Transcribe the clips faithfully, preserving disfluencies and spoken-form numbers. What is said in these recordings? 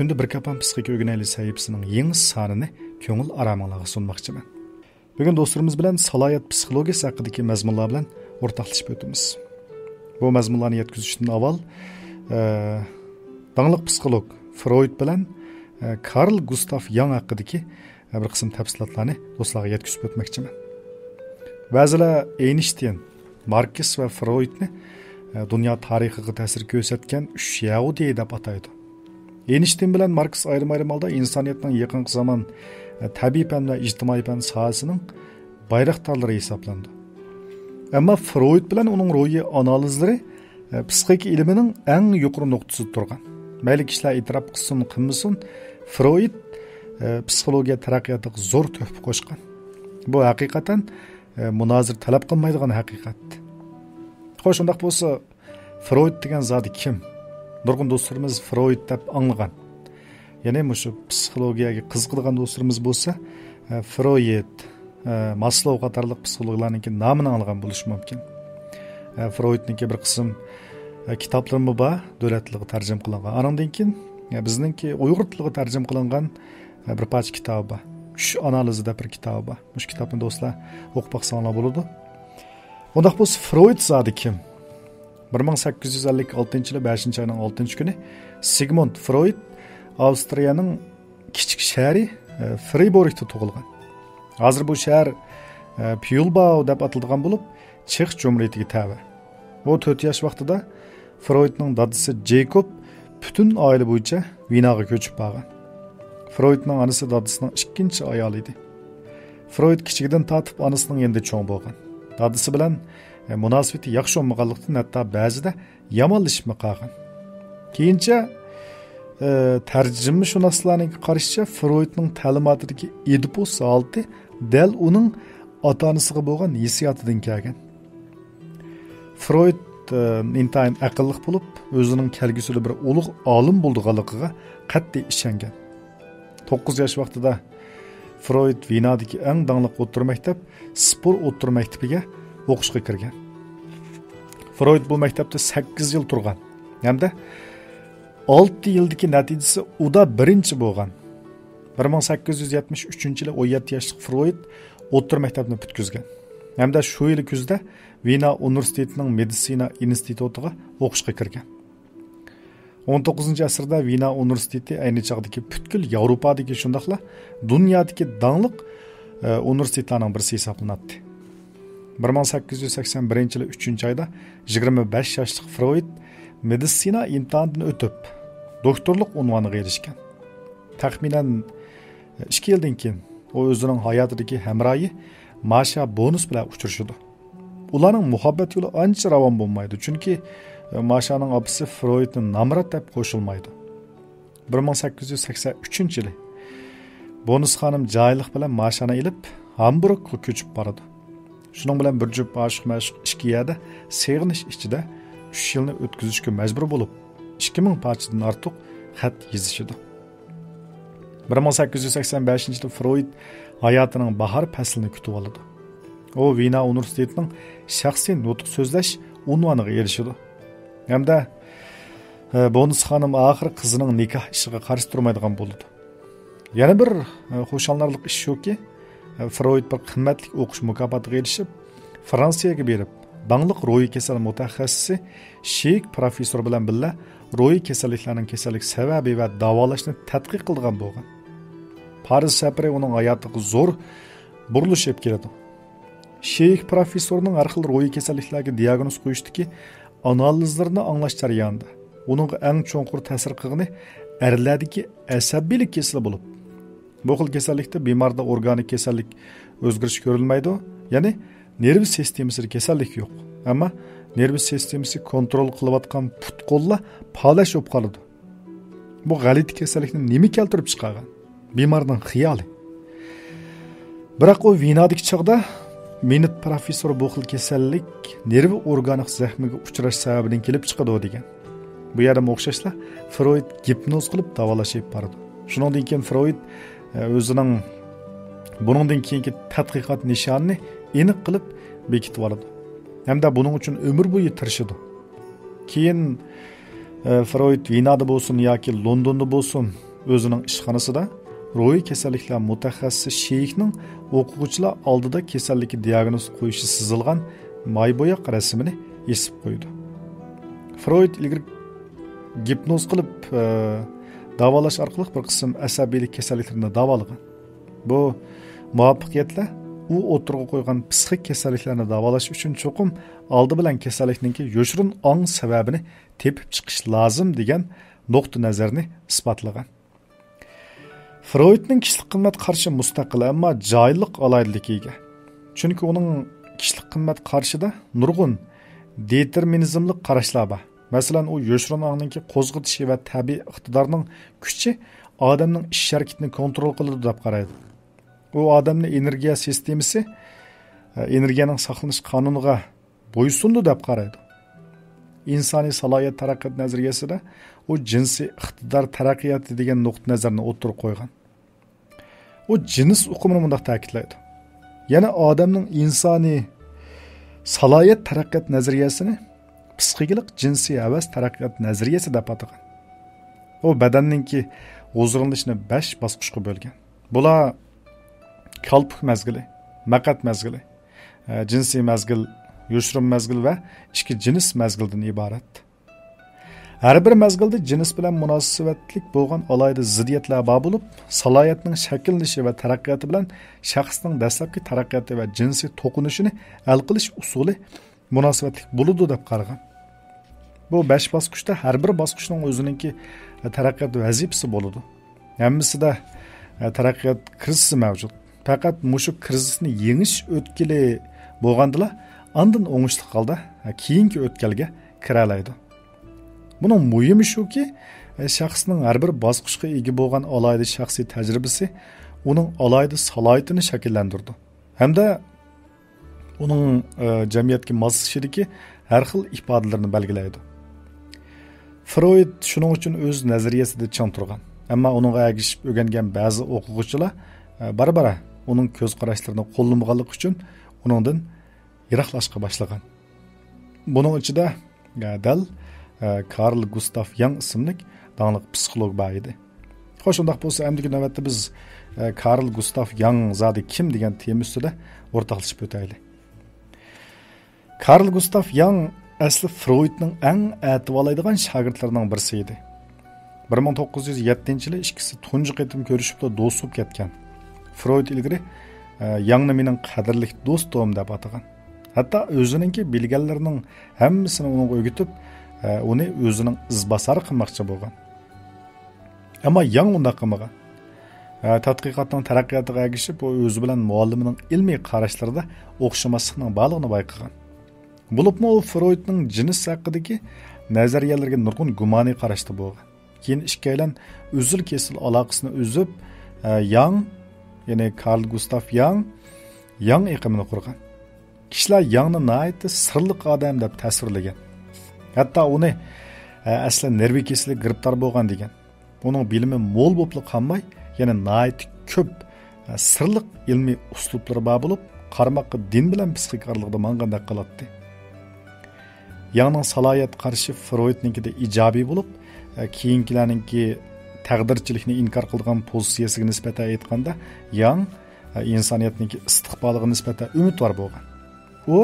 كۈندە بىر كاپام پىسخىكا ئۆگىنەيلى سەھىپىسىنىڭ يېڭى سانىنى كۆڭۈل ئارامىڭلارغا سۇنماقچىمەن. بۈگۈن دوستلىرىمىز بىلەن سالاھىيەت پسىخولوگىيەسى ھەققىدىكى مەزمۇنلار بىلەن ئورتاقلىشىپ ئۆتىمىز. بۇ مەزمۇنلارنى يەتكۈزۈشتىن ئاۋۋال، ئە، داڭلىق پسىخولوگ فرويد بىلەن، ئە، كارل گۇستاف ياڭ ھەققىدىكى، ئە، بىر قىسىم تەپسىلاتلارنى دوستلارغا يەتكۈزۈپ ئۆتمەكچىمەن. بەزىلەر ئېينشتىين، ماركس ۋە فرويدنى، ئە، دۇنيا تارىخىغا تەسىر كۆرسەتكەن ئۈچ يەھۇدىي دەپ ئاتايدۇ. ئېينشتىين بىلەن ماركس ئايرىم-ئايرىم ھالدا ئىنسانىيەتنىڭ يېقىنقى زامان، ئە، تەبىئىي پەن ۋە ئىجتىمائىي پەن ساھەسىنىڭ بايراقدارلىرى ھېسابلىنىدۇ. ئەمما فرويد بىلەن ئۇنىڭ روھىي ئانالىزلىرى، ئە، پسىخىكا ئىلمىنىڭ ئەڭ يۇقىرى نۇقتىسىدا تۇرغان. مەيلى كىشىلەر ئېتىراپ قىلسۇن، قىلمىسۇن، فرويد، ئە، پسىخولوگىيە تەرەققىياتىغا زور تۆھپە قوشقان. بۇ ھەقىقەتەن، ئە، مۇنازىرە تەلەپ قىلمايدىغان ھەقىقەت. خوش، ئۇنداق بولسا، فرويد دېگەن زادى كىم؟ نۇرغۇن دوستلىرىمىز فرويد دەپ ئاڭلىغان. يەنى مۇشۇ پسىخولوگىيەگە قىزىقىدىغان دوستلىرىمىز بولسا، ئە، فرويد، ئە، ماسلوۋ قاتارلىق پسىخولوگلارنىڭكى نامىنى ئاڭلىغان بولۇشى مۇمكىن. ئە، فرويدنىڭكى بىر قىسىم، ئە، كىتابلىرىمۇ بار، دۆلەت تىلىغا تەرجىمە قىلىنغان. ئانىڭدىن كېيىن، ئە، بىزنىڭكى ئۇيغۇر تىلىغا تەرجىمە قىلىنغان، ئە، بىر پارچە كىتابى بار. چۈش ئانالىزى دەپ بىر كىتابى بار. مۇشۇ كىتابنى دوستلار ئوقۇپ باقساڭلار بولىدۇ. ئۇنداق بولسا، فرويد زادى كىم؟ بىر مىڭ سەككىز يۈز ئەللىك ئالتىنچى يىلى بەشىنچى ئاينىڭ ئالتىنچى كۈنى سىگموند فرويد ئاۋسترىيەنىڭ كىچىك شەھىرى، ئە، فرىبورگدا تۇغۇلغان. ھازىر بۇ شەھەر، ئە، پيۇلباۋ دەپ ئاتىلىدىغان بولۇپ، چېخ جۇمھۇرىيىتىگە تەۋە. ئۇ تۆت ياش ۋاقتىدا فرويدنىڭ دادىسى جېيكوب پۈتۈن ئائىلە بويىچە ۋېناغا كۆچۈپ بارغان. فرويدنىڭ ئانىسى دادىسىنىڭ ئىككىنچى ئايالى ئىدى. فرويد كىچىكىدىن تارتىپ ئانىسىنىڭ يېنىدا چوڭ بولغان. دادىسى بىلەن، ئە، مۇناسىۋىتى ياخشى بولمىغانلىقتىن، ھەتتا بەزىدە يامانلىشىپمۇ قالغان. كېيىنچە، ئە، تەرجىمىشۇناسلارنىڭ قارىشىچە، فرويدنىڭ تەلىماتىدىكى ئىدىپۇس ھالىتى دەل ئۇنىڭ ئاتا-ئانىسىغا بولغان ھېسسىياتىدىن كەلگەن. فرويد، ئى، ئىنتايىن ئەقىللىق بولۇپ، ئۆزىنىڭ كەلگۈسىدە بىر ئۇلۇغ ئالىم بولىدىغانلىقىغا قەتئىي ئىشەنگەن. توققۇز ياش ۋاقتىدا فرويد ۋېنادىكى ئەڭ داڭلىق ئوتتۇرا مەكتەپ، سپور ئوتتۇرا مەكتىپىگە ئوقۇشقا كىرگەن. فرويد بۇ مەكتەپتە سەككىز يىل تۇرغان ھەمدە ئالتە يىلدىكى نەتىجىسى ئۇدا بىرىنچى بولغان. بىر مىڭ سەككىز يۈز يەتمىش ئۈچىنچى يىلى ئون يەتتە ياشلىق فرويد ئوتتۇرا مەكتەپنى پۈتكۈزگەن ھەمدە شۇ يىلى كۈزدە ۋېنا ئۇنىۋېرسىتېتىنىڭ مېدىتسىنا ئىنستىتۇتىغا ئوقۇشقا كىرگەن. ئون توققۇزىنچى ئەسىردە ۋېنا ئۇنىۋېرسىتېتى ئەينى چاغدىكى پۈتكۈل ياۋروپادىكى، شۇنداقلا دۇنيادىكى داڭلىق، ئە، ئۇنىۋېرسىتېتلارنىڭ بىرسى ھېسابلىناتتى. بىر مىڭ سەككىز يۈز سەكسەن بىرىنچى يىلى ئۈچىنچى ئايدا يىگىرمە بەش ياشلىق فرويد مېدىتسىنا ئىمتىھانىدىن ئۆتۈپ، دوكتورلۇق ئۇنۋانىغا ئېرىشكەن. تەخمىنەن ئىككى يىلدىن كېيىن ئۇ ئۆزىنىڭ ھاياتىدىكى ھەمراھى ماشا بونۇس بىلەن ئۇچرىشىدۇ. ئۇلارنىڭ مۇھەببەت يولى ئانچە راۋان بولمايدۇ، چۈنكى ماشانىڭ ئاپىسى فرويدنى نامرات دەپ قوشۇلمايدۇ. بىر مىڭ سەككىز يۈز سەكسەن ئۈچىنچى يىلى بونۇس خانىم جاھىللىق بىلەن ماشانى ئېلىپ، ھامبۇرگقا كۆچۈپ بارىدۇ. شۇنىڭ بىلەن بىر جۈپ ئاشىق-مەشۇق ئىككى يەردە سېغىنىش ئىچىدە ئۈچ يىلنى ئۆتكۈزۈشكە مەجبۇر بولۇپ، ئىككى مىڭ پارچىدىن ئارتۇق خەت يېزىشىدۇ. بىر مىڭ سەككىز يۈز سەكسەن بەشىنچى يىلى فرويد ھاياتىنىڭ باھار پەسلىنى كۈتۈۋالىدۇ. ئۇ ۋېنا ئۇنىۋېرسىتېتىنىڭ شەخسىي نۇتۇق سۆزلەش ئۇنۋانىغا ئېرىشىدۇ. ھەمدە، ئە، بونۇس خانىم ئاخىرى قىزىنىڭ نىكاھ ئىشىغا قارشى تۇرمايدىغان بولىدۇ. يەنە بىر، ئە، خۇشاللىنارلىق ئىش شۇكى، ئە، فرويد بىر قىممەتلىك ئوقۇش مۇكاپاتىغا ئېرىشىپ، فرانسىيەگە بېرىپ، داڭلىق روھىي كېسەل مۇتەخەسسىسى شېيك پروفېسسور بىلەن بىللە روھىي كېسەللىكلەرنىڭ كېسەللىك سەۋەبى ۋە داۋالاشنى تەتقىق قىلىدىغان بولغان. پارىژ سەپىرى ئۇنىڭ ھاياتىغا زور بۇرۇلۇش ئېلىپ كېلىدۇ. شېيك پروفېسسورنىڭ ھەر خىل روھىي كېسەللىكلەرگە دىياگنوز قويۇشتىكى ئانالىزلىرىنى ئاڭلاش جەريانىدا ئۇنىڭغا ئەڭ چوڭقۇر تەسىر قىلغىنى ئەرلەردىكى ئەسەبىيلىك كېسىلى بولۇپ، بۇ خىل كېسەللىكتە بىماردا ئورگانىك كېسەللىك ئۆزگىرىش كۆرۈلمەيدۇ، يەنى نېرۋا سىستېمىسىدا كېسەللىك يوق. ئەمما نېرۋا سىستېمىسى كونترول قىلىۋاتقان پۇت-قوللار پالەچ بولۇپ قالىدۇ. بۇ غەلىتە كېسەللىكنى نېمە كەلتۈرۈپ چىقارغان؟ بىمارنىڭ خىيالى. بىراق ئۇ ۋېنادىكى چاغدا مىنىت پروفېسسور بۇ خىل كېسەللىك نېرۋا ئورگانىك زەخمىگە ئۇچراش سەۋەبىدىن كېلىپ چىقىدۇ دېگەن. بۇ يەردىمۇ ئوخشاشلا فرويد گىپنوز قىلىپ داۋالاش ئېلىپ بارىدۇ. شۇنىڭدىن كېيىن فرويد، ئە، ئۆزىنىڭ بۇنىڭدىن كېيىنكى تەتقىقات نىشانىنى ئېنىق قىلىپ بېكىتىۋالىدۇ. ھەمدە بۇنىڭ ئۈچۈن ئۆمۈر بويى تىرىشىدۇ. كېيىن، ئە، فرويد ۋېنادا بولسۇن ياكى لوندوندا بولسۇن، ئۆزىنىڭ ئىشخانىسىدا روھىي كېسەللىكلەر مۇتەخەسسىسى شېيىكنىڭ ئوقۇغۇچىلار ئالدىدا كېسەللىككە دىئاگنوز قويۇشى سىزىلغان ماي بوياق رەسىمىنى ئېسىپ قويىدۇ. فرويد ئىلگىرى گىپنوز قىلىپ، ئە، داۋالاش ئارقىلىق بىر قىسىم ئەسەبىيلىك كېسەللىكلىرىنى داۋالىغان. بۇ مۇۋەپپەقىيەتلەر ئۇ ئوتتۇرىغا قويغان پسىخىك كېسەللىكلەرنى داۋالاش ئۈچۈن چوقۇم ئالدى بىلەن كېسەللىكنىڭكى يوشۇرۇن ئاڭ سەۋەبىنى تېپىپ چىقىش لازىم دېگەن نۇقتىئى نەزەرنى ئىسپاتلىغان. فرويدنىڭ كىشىلىك قىممەت قارىشى مۇستەقىل، ئەمما جاھىللىق ئالاھىدىلىكىگە ئىگە. چۈنكى ئۇنىڭ كىشىلىك قىممەت قارىشىدا نۇرغۇن دېتېرمىنىزملىق قاراشلار بار. مەسىلەن، ئۇ يوشۇرۇن ئاڭنىڭكى قوزغىتىشى ۋە تەبىئىي ئىقتىدارنىڭ كۈچى ئادەمنىڭ ئىش ھەرىكىتىنى كونترول قىلىدۇ دەپ قارايدۇ. ئۇ ئادەمنى ئېنېرگىيە سىستېمىسى، ئېنېرگىيەنىڭ ساقلىنىش قانۇنىغا بويسۇنىدۇ دەپ قارايدۇ. ئىنسانىي سالاھىيەت تەرەققىيات نەزەرىيەسىدە ئۇ جىنسىي ئىقتىدار تەرەققىياتى دېگەن نۇقتىئى نەزەرنى ئوتتۇرىغا قويغان. ئۇ جىنس ئۇقۇمىنى مۇنداق تەكىتلەيدۇ. يەنە ئادەمنىڭ ئىنسانىي سالاھىيەت تەرەققىيات نەزەرىيەسىنى پسىخىكىلىق جىنسىي ھەۋەس تەرەققىيات نەزەرىيەسى دەپ ئاتىغان. ئۇ بەدەننىڭكى ھۇزۇرلىنىشىنى بەش باسقۇچقا بۆلگەن. بۇلار كالپۇك مەزگىلى، مەقئەت مەزگىلى، ئە، جىنسىي مەزگىل، يوشۇرۇن مەزگىل ۋە ئىچكى جىنس مەزگىلىدىن ئىبارەت. ھەر بىر مەزگىلدە جىنس بىلەن مۇناسىۋەتلىك بولغان ئالاھىدە زىددىيەتلەر بار بولۇپ، سالاھىيەتنىڭ شەكىللىنىشى ۋە تەرەققىياتى بىلەن شەخسنىڭ دەسلەپكى تەرەققىياتى ۋە جىنسىي توقۇنۇشىنى ھەل قىلىش ئۇسۇلى مۇناسىۋەتلىك بولىدۇ دەپ قارىغان. بۇ بەش باسقۇچتا ھەر بىر باسقۇچنىڭ ئۆزىنىڭكى تەرەققىيات ۋەزىپىسى بولىدۇ. ھەممىسىدە، ئە، تەرەققىيات كىرىزىسى مەۋجۇت. پەقەت مۇشۇ كىرىزىسنى يېڭىش ئۆتكىلى بولغاندىلا، ئاندىن ئوڭۇشلۇق ھالدا، ئە، كېيىنكى ئۆتكەلگە كىرەلەيدۇ. بۇنىڭ مۇھىمى شۇكى، ئە، شەخسنىڭ ھەر بىر باسقۇچقا ئىگە بولغان ئالاھىدە شەخسىي تەجرىبىسى ئۇنىڭ ئالاھىدە سالاھىيىتىنى شەكىللەندۈرىدۇ. ھەمدە ئۇنىڭ، ئە، جەمئىيەتكە ماسلىشىشىدىكى ھەر خىل ئىپادىلىرىنى بەلگىلەيدۇ. فرويد شۇنىڭ ئۈچۈن ئۆز نەزەرىيەسىدە چىڭ تۇرغان. ئەمما ئۇنىڭغا ئەگىشىپ ئۆگەنگەن بەزى ئوقۇغۇچىلار، ئە، بارا-بارا ئۇنىڭ كۆز قاراشلىرىنى قوللىمىغانلىقى ئۈچۈن ئۇنىڭدىن يىراقلاشقا باشلىغان. بۇنىڭ ئىچىدە، ئە، دەل، ئە، كارل گۇستاف ياڭ ئىسىملىك داڭلىق پسىخولوگ بار ئىدى. خوش، ئۇنداق بولسا ئەمدىكى نۆۋەتتە بىز، ئە، كارل گۇستاف ياڭ زادى كىم دېگەن تېما ئۈستىدە ئورتاقلىشىپ ئۆتەيلى. كارل گۇستاف ياڭ ئەسلى فرويدنىڭ ئەڭ ئەتىۋارلايدىغان شاگىرتلىرىنىڭ بىرسى ئىدى. بىر مىڭ توققۇز يۈز يەتتىنچى يىلى ئىككىسى تۇنجى قېتىم كۆرۈشۈپلا دوست بولۇپ كەتكەن. فرويد ئىلگىرى، ئە، ياڭنى مېنىڭ قەدىرلىك دوستۇم دەپ ئاتىغان. ھەتتا ئۆزىنىڭكى بىلگەنلىرىنىڭ ھەممىسىنى ئۇنىڭغا ئۆگىتىپ، ئە، ئۇنى ئۆزىنىڭ ئىزباسارى قىلماقچى بولغان. ئەمما ياڭ ئۇنداق قىلمىغان. ئە، تەتقىقاتنىڭ تەرەققىياتىغا ئەگىشىپ، ئۇ ئۆزى بىلەن مۇئەللىمىنىڭ ئىلمىي قاراشلىرىدا ئوخشىماسلىقنىڭ بارلىقىنى بايقىغان. بولۇپمۇ ئۇ فرويدنىڭ جىنس ھەققىدىكى نەزەرىيەلىرىگە نۇرغۇن گۇمانىي قاراشتا بولغان. كېيىن ئىككىيلەن ئۈزۈل-كېسىل ئالاقىسىنى ئۈزۈپ، ئە، ياڭ، يەنى كارل گۇستاف ياڭ، ياڭ ئېقىمىنى قۇرغان. كىشىلەر ياڭنى ناھايىتى سىرلىق ئادەم دەپ تەسۋىرلىگەن. ھەتتا ئۇنى، ئە، ئەسلى نېرۋا كېسىلىگە گىرىپتار بولغان دېگەن. ئۇنىڭ بىلىمى مول بولۇپلا قالماي، يەنە ناھايىتى كۆپ، ئە، سىرلىق ئىلمىي ئۇسلۇبلىرى بار بولۇپ، قارىماققا دىن بىلەن پسىخىكا ئارىلىقىدا ماڭغاندەك قىلاتتى. ياڭنىڭ سالاھىيەت قارىشى فرويدنىڭكىدە ئىجابىي بولۇپ، ئە، كېيىنكىلەرنىڭكى تەقدىرچىلىكنى ئىنكار قىلىدىغان پوزىتسىيەسىگە نىسبەتەن ئېيتقاندا، ياڭ، ئە، ئىنسانىيەتنىڭكى ئىستىقبالىغا نىسبەتەن ئۈمىدۋار بولغان. ئۇ،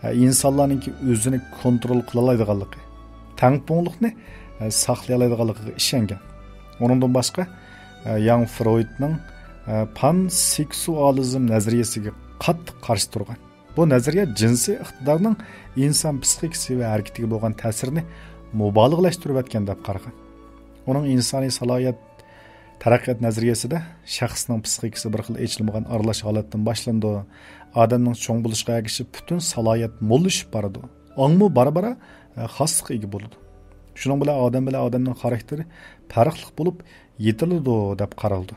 ئە، ئىنسانلارنىڭكى ئۆزىنى كونترول قىلالايدىغانلىقى، تەڭپۇڭلۇقنى، ئە، ساقلىيالايدىغانلىقىغا ئىشەنگەن. ئۇنىڭدىن باشقا، ئە، ياڭ فرويدنىڭ، ئە، پانسېكسۇئالىزم نەزەرىيەسىگە قاتتىق قارشى تۇرغان. بۇ نەزەرىيە جىنسىي ئىقتىدارنىڭ ئىنسان پسىخىكىسى ۋە ھەرىكىتىگە بولغان تەسىرىنى مۇبالىغىلەشتۈرۈۋەتكەن دەپ قارىغان. ئۇنىڭ ئىنسانىي سالاھىيەت تەرەققىيات نەزەرىيەسىدە شەخسنىڭ پسىخىكىسى بىر خىل ئېچىلمىغان ئارىلاش ھالەتتىن باشلىنىدۇ. ئادەمنىڭ چوڭ بولۇشىغا ئەگىشىپ پۈتۈن سالاھىيەت موللىشىپ بارىدۇ. ئاڭمۇ بارا-بارا، ئە، خاسلىققا ئىگە بولىدۇ. شۇنىڭ بىلەن ئادەم بىلەن ئادەمنىڭ خاراكتېرى پەرقلىق بولۇپ، يېتىلىدۇ دەپ قارالىدۇ.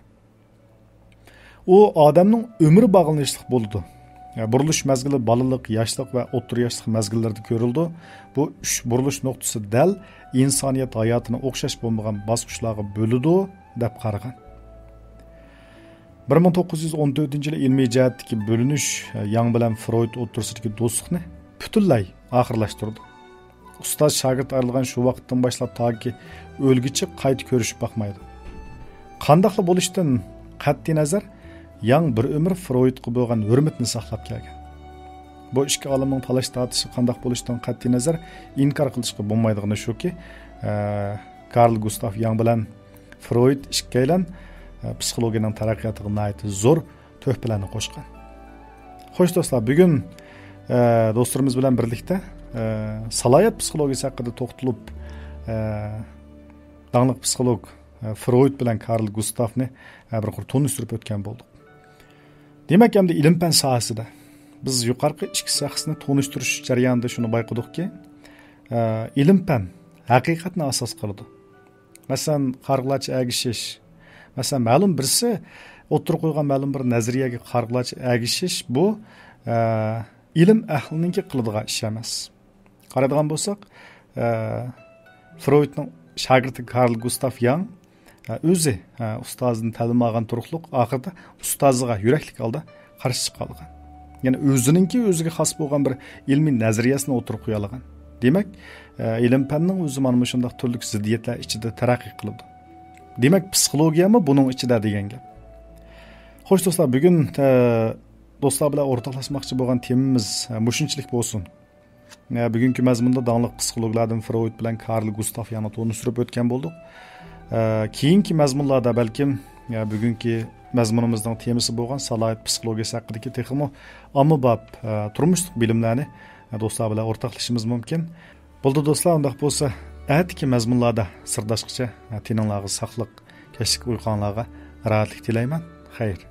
ئۇ ئادەمنىڭ ئۆمرى باغلىنىشلىق بولىدۇ. بۇرۇلۇش مەزگىلى بالىلىق، ياشلىق ۋە ئوتتۇرا ياشلىق مەزگىللىرىدە كۆرۈلىدۇ. بۇ ئۈچ بۇرۇلۇش نۇقتىسى دەل ئىنسانىيەت ھاياتىنى ئوخشاش بولمىغان باسقۇچلارغا بۆلىدۇ، دەپ قارىغان. بىر مىڭ توققۇز يۈز ئون تۆتىنچى يىلى ئىلمىي جەھەتتىكى بۆلۈنۈش ياڭ بىلەن فرويد ئوتتۇرىسىدىكى دوستلۇقنى پۈتۈنلەي ئاخىرلاشتۇرىدۇ. ئۇستاز شاگىرت ئايرىلغان شۇ ۋاقىتتىن باشلاپ تاكى ئۆلگۈچە قايتا كۆرۈشۈپ باقمايدۇ. قانداقلا بولۇشتىن قەتئىي نەزەر، ياڭ بىر ئۆمۈر فرويدقا بولغان ھۆرمىتىنى ساقلاپ كەلگەن. بۇ ئىككى ئالىمنىڭ تالاش تارتىشى قانداق بولۇشتىن قەتئىي نەزەر، ئىنكار قىلىشقا بولمايدىغىنى شۇكى، ئە، كارل گۇستاف ياڭ بىلەن فرويد ئىككىيلەن، ئە، پسىخولوگىيەنىڭ تەرەققىياتىغا ناھايىتى زور تۆھپىلەرنى قوشقان. خوش دوستلار، بۈگۈن، ئە، دوستلىرىمىز بىلەن بىرلىكتە، ئە، سالاھىيەت پسىخولوگىيەسى ھەققىدە توختىلىپ، ئە، داڭلىق پسىخولوگ، ئە، فرويد بىلەن كارل گۇستافنى، ئە، بىر قۇر تونۇشتۇرۇپ ئۆتكەن بولدۇق. دېمەك، ئەمدى ئىلىم-پەن ساھەسىدە بىز يۇقىرىقى ئىككى شەخسنى تونۇشتۇرۇش جەريانىدا شۇنى بايقىدۇقكى، ئە، ئىلىم-پەن ھەقىقەتنى ئاساس قىلىدۇ. مەسىلەن، قارىغۇلارچە ئەگىشىش. مەسىلەن، مەلۇم بىرسى ئوتتۇرىغا قويغان مەلۇم بىر نەزەرىيەگە قارىغۇلارچە ئەگىشىش، بۇ، ئە، ئىلىم ئەھلىنىڭكى قىلىدىغان ئىشى ئەمەس. قارايدىغان بولساق، ئە، فرويدنىڭ شاگىرتى كارل گۇستاف ياڭ، ئە، ئۆزى، ئە، ئۇستازىدىن تەلىم ئالغان تۇرۇقلۇق، ئاخىرىدا ئۇستازىغا يۈرەكلىك ھالدا قارشى چىقالىغان. يەنى ئۆزىنىڭكى ئۆزىگە خاس بولغان بىر ئىلمىي نەزەرىيەسىنى ئوتتۇرىغا قويالىغان. دېمەك، ئە، ئىلىم-پەننىڭ ئۆزى مانا مۇشۇنداق تۈرلۈك زىددىيەتلەر ئىچىدە تەرەققىي قىلىدۇ. دېمەك، پسىخولوگىيەمۇ بۇنىڭ ئىچىدە دېگەن گەپ. خوش دوستلار، بۈگۈن، ئە، دوستلار بىلەن ئورتاقلاشماقچى بولغان تېمىمىز، ئە، مۇشۇنچىلىك بولسۇن. ئە، بۈگۈنكى مەزمۇندا داڭلىق پسىخولوگلاردىن فرويد بىلەن كارل گۇستاف ياڭنى تونۇشتۇرۇپ ئۆتكەن بولدۇق. ئە، كېيىنكى مەزمۇنلاردا بەلكىم، ئە، بۈگۈنكى مەزمۇنىمىزنىڭ تېمىسى بولغان سالاھىيەت پسىخولوگىيەسى ھەققىدىكى تېخىمۇ ئاممىباب، ئە، تۇرمۇشلۇق بىلىملەرنى، ئە، دوستلار بىلەن ئورتاقلىشىشىمىز مۇمكىن. بولدى دوستلار، ئۇنداق بولسا ئەتىكى مەزمۇنلاردا سىرداشقىچە، ئە، تېنىڭلارغا ساقلىق، كەچلىك ئۇيقۇڭلارغا راھەتلىك تىلەيمەن. خەير.